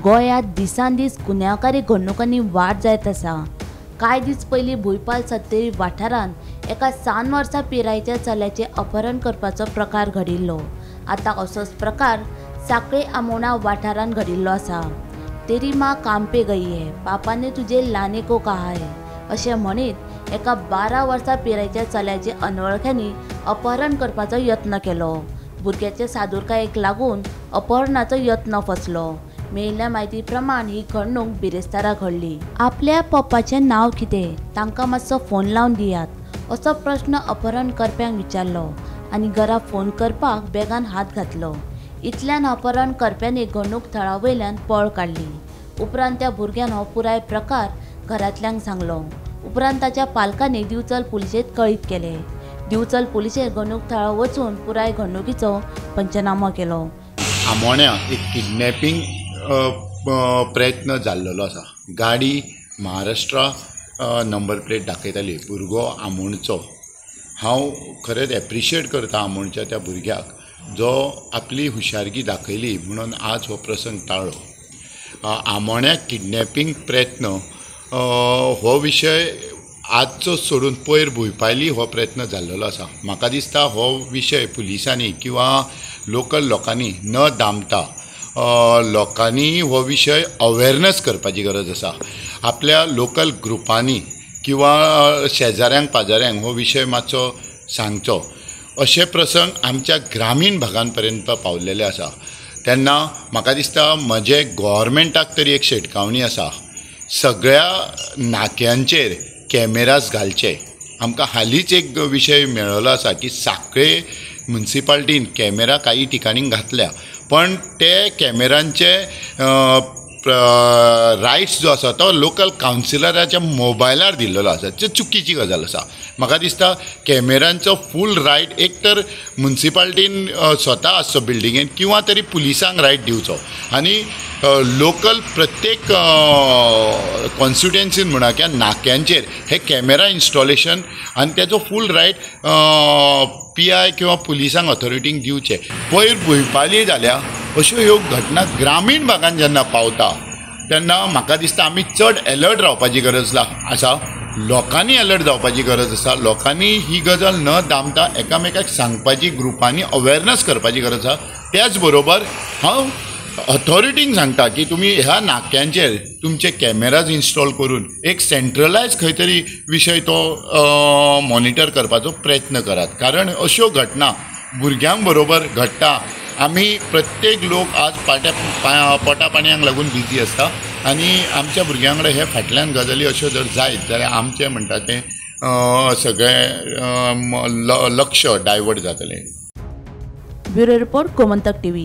गोंयांत दिसान दीस गुन्यांवकारी घडणुकांनी वाड जायत आसा. कांय दीस पयलीं भुंयपाल सत्तरी वाठारांत एका 7 वर्सां पिरायेच्या चल्याचें अपहरण करपाचो प्रकार घडिल्लो. आतां असोच प्रकार सांखळे आमोणा वाठारांत घडिल्लो आसा. तेरी माँ काम पे गई है, पापा ने तुझे लाने को कहा है अशें म्हणीत एका 12 वर्सां पिरायेच्या चल्याचें अनवळख्यांनी अपहरण करपाचो यत्न केलो. भुरग्याचे सादुरकायेक लागून अपहरणाचो यत्न फसलो. मेळिल्ल्या म्हायती प्रमाण ही घडणूक बिरेस्तारा घडली. आपल्या पप्पाचें नांव कितें, तांकां मातसो फोन लावन दियात असो प्रश्न अपहरण करप्यांक विचारलो आनी घरा फोन करपाक बेगान हात घातलो. इतल्यान अपहरण करप्यांनी घडणूक थळा वयल्यान पळ काडली. उपरांत त्या भुरग्यान हो पुराय प्रकार घरांतल्यांक सांगलो. उपरांत ताच्या पालकांनी दिवचल पुलिशेंत कळीत केलें. दिवचल पुलिशेन घडणूक थळार वचून पुराय घडणुकीचो पंचनामो केलो. आमोण्या एक किडनॅपिंग प्रयत्न जाल्लो आसा. गाडी महाराष्ट्रा नंबर प्लेट दाखयताली. भुरगो आमोणचो. हांव खरेंच एप्रिशिएट करता आमोणच्या त्या भुरग्याक, जो आपली हुशारकी दाखयली म्हणून आज हो प्रसंग टाळ्ळो. आमोण्या किडनॅपिंग प्रयत्न हो विशय आजचो सोडून पयर भुंयपाली हो प्रयत्न जाल्लो आसा. म्हाका दिसता हो विशय पुलिसांनी किंवा लोकल लोकांनी न दामता लोकांनी हो विशय अवेरनस करपाची गरज आसा. आपल्या लोकल ग्रुपांनी किंवा शेजाऱ्यांक पाजाऱ्यांक हो विशय मातसो सांगचो. अशे प्रसंग आमच्या ग्रामीण भागांपर्यंत पावलेले आसा. तेन्ना म्हाका दिसता म्हजे गोवोरमेंटाक तरी एक शिटकावणी आसा, सगळ्या नाक्यांचेर कॅमेराज घालचे. आमकां हालींच एक विशय मेळ्ळो आसा की सांखळे मुन्सिपाल्टीन कॅमेरा काही ठिकाणी घातल्या, पण ते कॅमेरांचे रायट्स जो आसा तो लोकल कावन्सिलराच्या मोबायलार दिल्लो आसा. ते चुकीची गजाल आसा. म्हाका दिसता कॅमेरांचो फूल रायट एक तर मुन्सिपाल्टीन स्वता आसचो बिल्डिंगेन किंवा तरी पुलिसांक रायट दिवचो आनी लोकल प्रत्येक कॉन्स्टिट्युएन्सीन म्हणा किंवा नाक्यांचेर हे कॅमेरा इन्स्टॉलेशन आनी तेजो फूल रायट पी I किंवा पुलिसांक ऑथॉरिटींक दिवचे. पयर भुंयपाली जाल्या अश्यो ह्यो घटना ग्रामीण भागान जेन्ना पावता तेन्ना म्हाका दिसता आमी चड एलर्ट रावपाची गरज आसा. लोकांनी एलर्ट जावपाची गरज आसा. लोकांनी ही गजाल न दामता एकामेकाक सांगपाची, ग्रुपांनी अवेरनस करपाची गरज आसा. त्याच बरोबर हांव ऑथॉरिटींक सांगता की तुमी ह्या नाक्यांचेर तुमचे कॅमेराज इन्स्टॉल करून एक सेंट्रलायज खंय तरी विशय तो मॉनिटर करपाचो प्रयत्न करात. कारण अश्यो घटना भुरग्यां बरोबर घडटा. आमी प्रत्येक लोक आज पोटा पाणयांक लागून बिजी आसता आनी आमच्या भुरग्यां कडेन हे फाटल्यान गजाली अश्यो जर जायत जाल्यार आमचें म्हणटा तें सगळें लक्ष डायवर्ट जातलें. Bureau report, Gomantak TV.